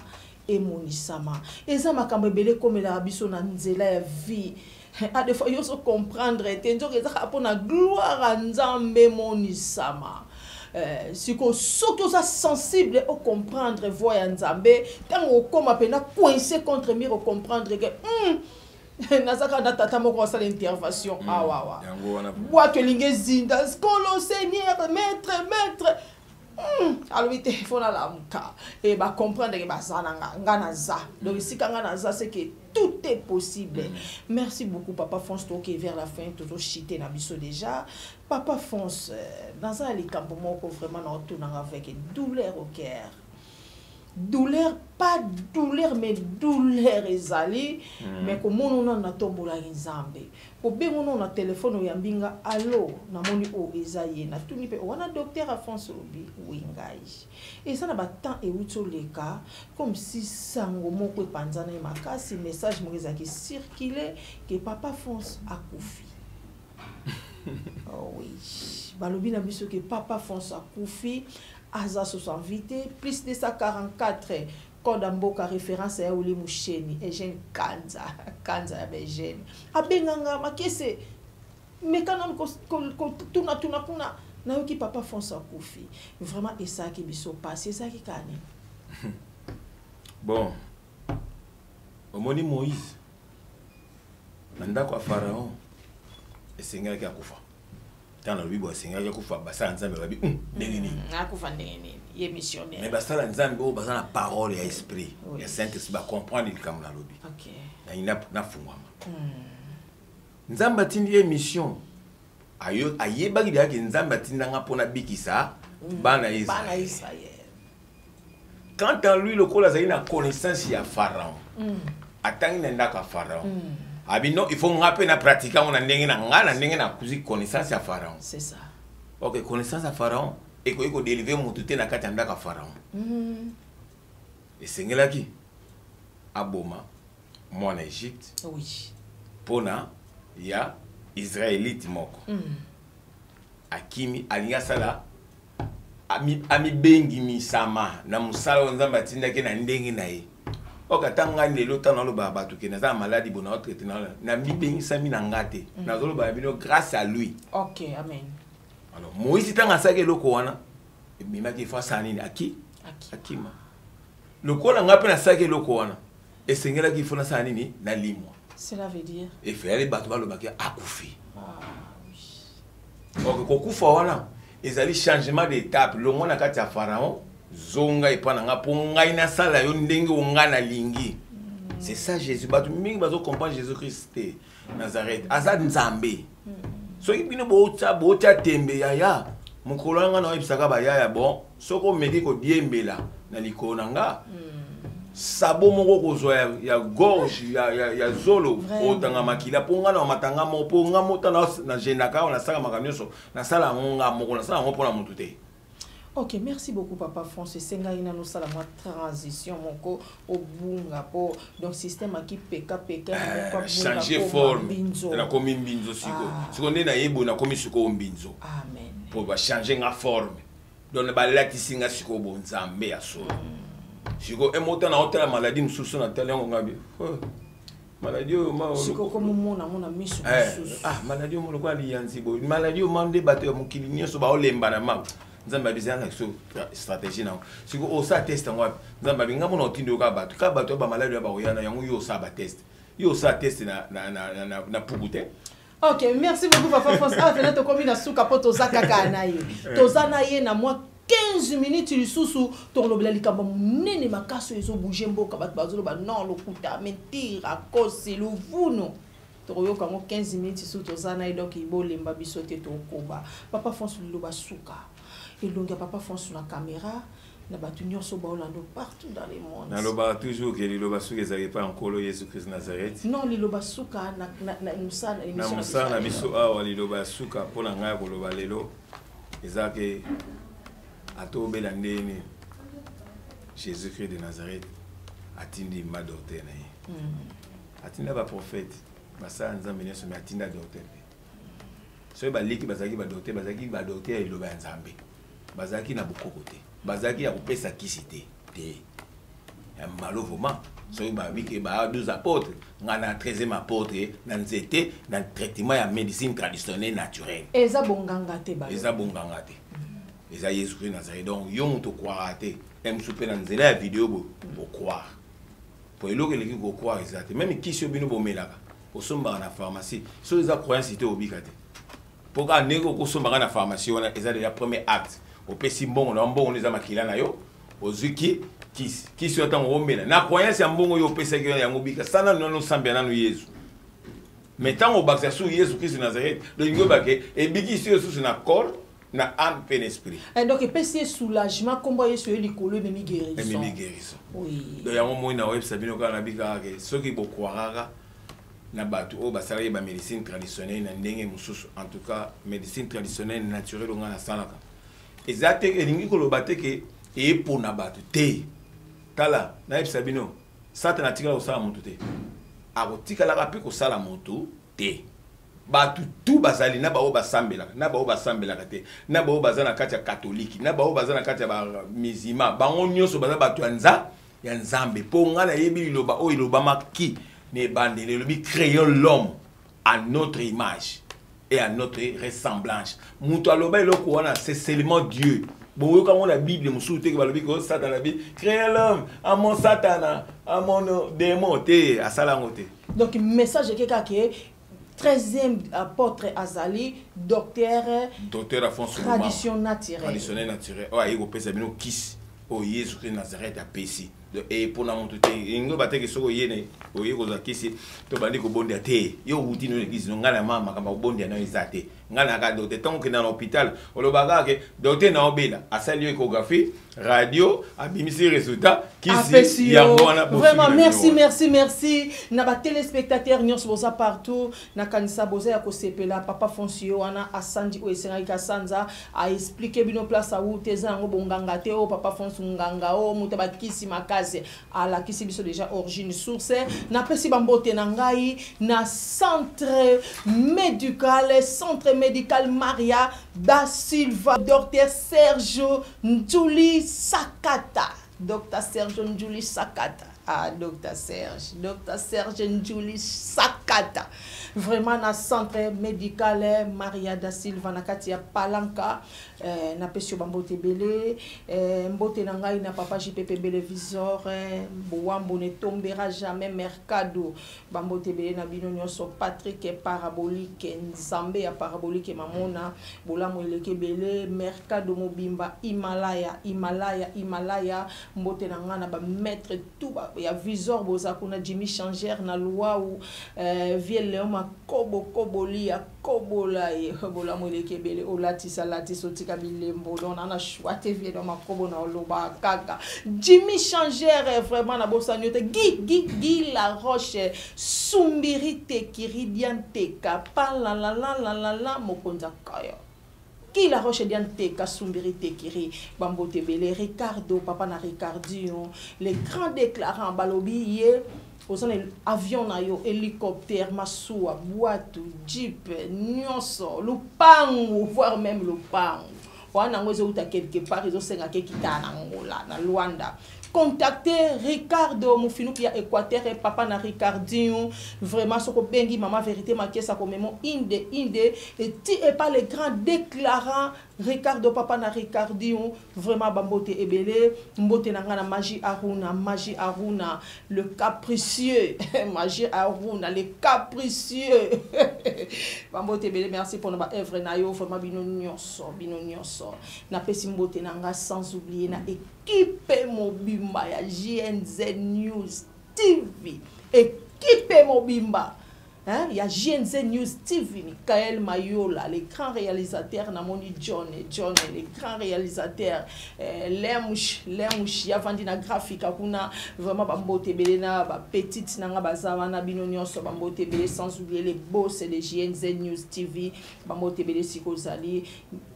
emonisama." Eza makambo ebele ekomelaka biso na nzela ya vie. A des fois yo ozo comprendre te, nzoka eza kaka mpo na gloire ya Nzambe emonisama. Sikoyo soki oza sensible, ocomprendre voix ya Nzambe, ntango okóma mpena coincé contre mur, ocomprendre ke naza kaka na tata moko asala intervention awawa. Yango wana. Bwato elingi ezinda, Nkolo, Seigneur, maître, maître, alobi te, fo nalamuka e bacomprendre ke baza na nga, nga naza. Donc esika nga naza, c'est que tout est possible. Merci beaucoup, papa Fonce. Toke vers la fin, tozochite na biso déjà. Papa Fonce, naza na likambo moko vraiment na otunanga avec douleur au cœur, douleur, pas douleur mais douleur ezali. Mais komona nano natombolaki Nzambe, kobenga nano na telefone, oyambi nga: "Allo." Namoni oyo eza ye. Natuni mpe wana: "Docteur Afonso?" Olobi: "Oui, ngai." Eza na batemps euti oleka, comme si sango moko epanzana ye makasi, message moko ezalaki circule ke papa Fonce akufi. Oh oui, balobi na biso ke papa Fonce akufi. Aza susu en vie te. Plus 244 code ya mboka, référence ya Oli Musheni, Eugène Kanza, Kanza ya Eugène. Abenganga Makese, meka nanu kotunatuna kuna, nayoki papa François akufi. Vraiment esalaki biso pasi. Ezalaki kaka nini? Bon, omoni Moïse na ndako ya Pharaon, esengelaki akufa. Ntango nalobi boye, asengelaki akufa, basala Nzambe babi ndenge nini? Akufa ndenge nini, ye missionnaire? Mais basala Nzambe oyo baza na parole ya esprit ya Saint Esprit bacomprendre likambo nalobi. Nangi nafungwama. Nzambe atindi ye mission. Ayebaki deyaki Nzambe atindanga mpona bikisa bana ya bana Israel. Israel. Quant à lui, lokola azali na connaissance ya Pharaon, atangi na ndako ya Pharaon, abi non, il faut nga mpe na pratique yango na ndenge na nga, na ndenge nakuzi connaissance ya Pharaon. C'est ça. Ok, connaissance ya Pharaon ekoki kodélivrer motu te na kati ya ndako ya Pharaon. Esengelaki aboma mwana Egypte mpona ya Israélite moko akimi, alingi asala amibengimisama na mosala oyo Nzambe atindaki na ndenge na ye. Ok, ata ngai lelo, ntango nalobaka bato ke naza na maladi bo naotraite, namibengisami na nga te, nazoloba na bino grâce à lui. Ok, amen. Alors Moïse, ntango asalaki eloko wana, ebimaki ifo asala nini? Aki Aki. Akima. Lokola ngai mpe nasalaki eloko wana, esengelaki ifo nasala nini? Nalimwa. Cela veut dire? Efeyali bato balobaki akufi. Ah oui. Ok, kokufa wana ezali changement d'étape. Longwa na kati ya Pharaon, zonga epa na nga mpo ngai nasala yo ndenge o ngai nalingi. C'est ça Jésus. Bato mingi bazocomprendre Jésus Christ te Nazareth. Aza Nzambe. Soki bino bootya tembe, yaya, mokolo wana ngai naoyebisaka bayaya, bon, soki omeki kodiembela na likolo na nga, sabo moko kozwa ya gorge ya zolo, otanga makila, mpo ngai na matanga moko, mpo nga mota na gendaka awa, nasala makambo nyonso, nasala yango nga moko, nasala yango mpona motu te. Ok, merci beaucoup papa François. Esengai nano osala mwa transition moko, obunga po donc système aki peka peka. Changer forme, nakomi mbinzo sikoyo. Sikoyo nde nayebi, nakomi sikoyo mbinzo. Amen. Mpo bachange nga forme, donc balatisi nga sikoyo bonzambe ya solo. Sikoyo emota na otala maladi mosusu, natali yango nga bi maladi oyo. Sikokomomona ngo na miso mosusu. Ah, maladi oyo lokola liyanzi boye, maladi oyo ma nde bato ya mokili nyonso baolemba na ma. Nzambe abisi na biso stratégie nango. Sikoyo osala test yango wapi? Nzambe abi nga mona otindi yo kaka bato, kaka bato ya bamaladi oyo bakoya na yango. Yo osala batest, yo osala test na puku te. Ok, merci beaucoup papa François. Ah, fena tokomi na suka mpo toza kaka na ye, toza na ye na mwa 15 minutes lisusu. Tolobela likambo monene makasi oyo ezobouge mboka. Bato bazoloba non, lokuta, mentir, akosi luvunu. Tokoyoka yango 15 minutes lisusu toza na ye. Donc bolemba biso te, tokoba. Papa François, liloba suka, elongi ya papa François na caméra na bato nyonso baolanda partout dans le monde. Nalobaka toujours ke liloba suka ezalaki epai ya Nkolo Yesu Christ Nazareth. Non, liloba suka na mosala. Na mosala na biso awa, liloba ya suka mpo na ngai ya koloba lelo eza ke ata obela ndeni, Jésus Christ de Nazareth atindi ma docteur na ye. Atinda baprophète, basala Nzambe nyonso, mais atinda docteur mpe. Soki baleki bazalaki badocteur, bazalaki badocteur ya liloba ya Nzambe, bazalaki na bokoko te, bazalaki ya kopesa kisi te te ya mbalo. Vraiment, soki babiki ba 12 apôtre, ngai na 13e apôtre na nzete na traitement ya médecine traditionnelle naturelle. Eza bonganga te. Eza bonganga te, eza Yesu Christ Nazareth. Donc yo moto okwaka te, mosusu mpe na nzela ya video boye ocroire, po eloko eleki kocroire eza te. Même kisi oyo bino bomelaka, osombaka na pharmacie, soki eza croyance te, obika te. Mpo kaka ndenge okosombaka na pharmacie wana, eza déjà premier acte, opesi mbongo na yo, mbongo eza makila na yo, ozwi ki kisi. Kisi oyo ntango omela na croyance ya mbongo oyo opesaki yo yango, bika sana nano, osambela nano Yesu. Mais ntango obakisa su Yesu Kristu Nazareth, lolingi oyebake ebikisi yo susu na corps, na âme mpe na esprit. Donc epesi ye soulagement, nkombo ya Yesu ye likolo ememi guérison. Ememi guérison. Oui. Donc yango moi na oyebisa bino kaka na bikaka ke soki bokwakaka na bato oyo basalaki bamédecine traditionnelle na ndenge mosusu, en tout cas médecine traditionnelle naturelle oyo ngai nasalaka eza te, elingi koloba te ke eyepona bato te. Tala, nayebisa bino, Satana atikala kosala motu te, akotikalaka mpe kosala motu te. Bato tu bazali na baoyo basambelaka, na baoyo basambelaka te, na baoyo baza na kati ya katolike, na baoyo baza na kati ya bamizima, bango nyonso baza bato ya nza ya Nzambe. Mpo ngai nayebi liloba oyo elobamaki na ebandeli, elobi créons l'homme à notre image et à notre ressemblance. Moto aloba eloko wana, c'est seulement Dieu. Boyoka yango na Bible mosusu te, balobi ko Satana bi créer l'homme à mon Satana, à mon démon te, asala yango te. Donc message eke kaka ke 13e apôtre azali docteur. Docteur Afonso. Tradition naturelle. Traditionnel naturel oyo aye kopesa bino kisi oyo Yesu Kristo Nazareth apesi. E mpona moto te, elingi bateke soki oye oye kozwa kisi to bandi kobondela te. Yo owuti no église no, ngai na ma makambo ya kobondela nayo eza te. Ngai naka docteur. Ntango okenda na hôpital, olobaka kaka ke docteur na obela, asali yo échographie, radio, abimisi résultat, kisi yango wana. Vraiment merci, merci, merci na batéléspectateur nyonso boza partout. Nakanisa boza ya kosepela. Papa Fonsi wana asandi oyo esengaki kasanza aexpliquer bino place awuti. Eza yango bonganga te. Oyo papa Fonsi nganga oyo moto bakisi makasi, alakisi biso déjà origine, source. Napesi bambote na ngai na centre médical, Centre médical Maria da Silva, docteur Sergio Njuli Sakata, Dr Sergio Njuli Sakata. Ah, Dr Serge, Dr Serge Njuli Sakata, vraiment na Centre médical Maria da Silva na kati ya Palanka, napesi yo bambote ebele. Mbote na ngai na papa JPP Belevisor, Bowambo ne tombera jamais, Mercado, bambote ebele na bino nyonso. Patrick Parabolique, Nzambe ya Parabolique, mamona bolamu eleki ebele. Mercado mobimba, Himalaya, Himalaya, Himalaya. Mbote na ngai na bamaître tout ya Visor boza kuna, Jimmy Changer na Luau, vie Léon Makobo Koboli ya kobola ye, bolamu eleki ebele. Olatisa latisa, otika bilembo. Donc na choix te, vie Léon Makobo na oloba kaka Jimmy Changer. Vraiment nabosani yo te, Guy, Guy, Guy La Roche, Sumbiri Tekiri Dianteka palalalalala, mokonzi akoyo Guy La Roche Dianteka, Sumbiri Tekiri, bambote ebele. Ricardo, papa na Ricardio, les grands déclarants, balobi ye oza na avion na yo, hélicoptère, masuwa, bwatu, jeep nyonso, lupangu, voire même lupangu wana yango ezouta quelque part, ezosengaka ekita na Ngola, na Lwanda. Contacter Ricardo Mofinuki ya Équateur, papa na Ricardinho. Vraiment soko bengi mama Vérité Makesa komemo inde inde eti epa le grand déclarant Ricardo, papa na Ricardinho. Vraiment bambote ebele. Mbote na nga na Magie Aruna, Magie Aruna le capricieux, Magie Aruna le capricieux, bambote ebele. Merci mpona baœuvre na yo. Vraiment bino nyonso, bino nyonso napesi mbote na nga, sans oublier na équipe mobimba ya GNZ News TV, équipe mobimba, hein, ya GNZ News TV, Michael Mayola, le grand réalisateur, namoni John, John, le grand réalisateur, Lemush, Lemush, yavandi na graphique kuna, vraiment bambote ebele na ba petite nanga baza wana, bino nyonso bambote ebele, sans oublier les boss de GNZ News TV, bambote ebele siko ozali.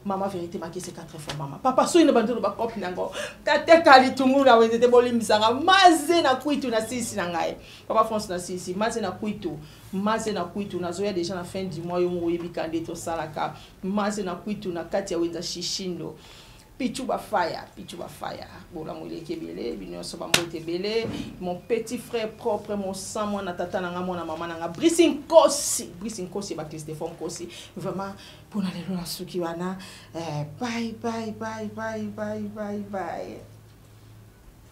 Mama Vérité Makese, 4 fois mama. Papa soki na bandolo bakope nango. Tateka litungulu na wenze te, bolimbisanga. Maze na kwitu na sisi na ngai. Papa France na sisi, maze na kwitu. Maze na kwitu nazoya déjà na fin du mois, yo moko oyebi ka nde tosalaka. Maze na kwitu na kati ya wenza Shishindo. Pichu Bafaya, Pichu Bafaya. Bolamu eleki ebele, bino nyonso bambote ebele. Mon petit frère propre, mon sang, mwana tata nanga, mwana mama nanga, Brice Nkosi, Brice Nkosi, ba Christophe Nkosi. Vraiment mpona lelo nasuki wana. Bye bye bye bye bye bye bye.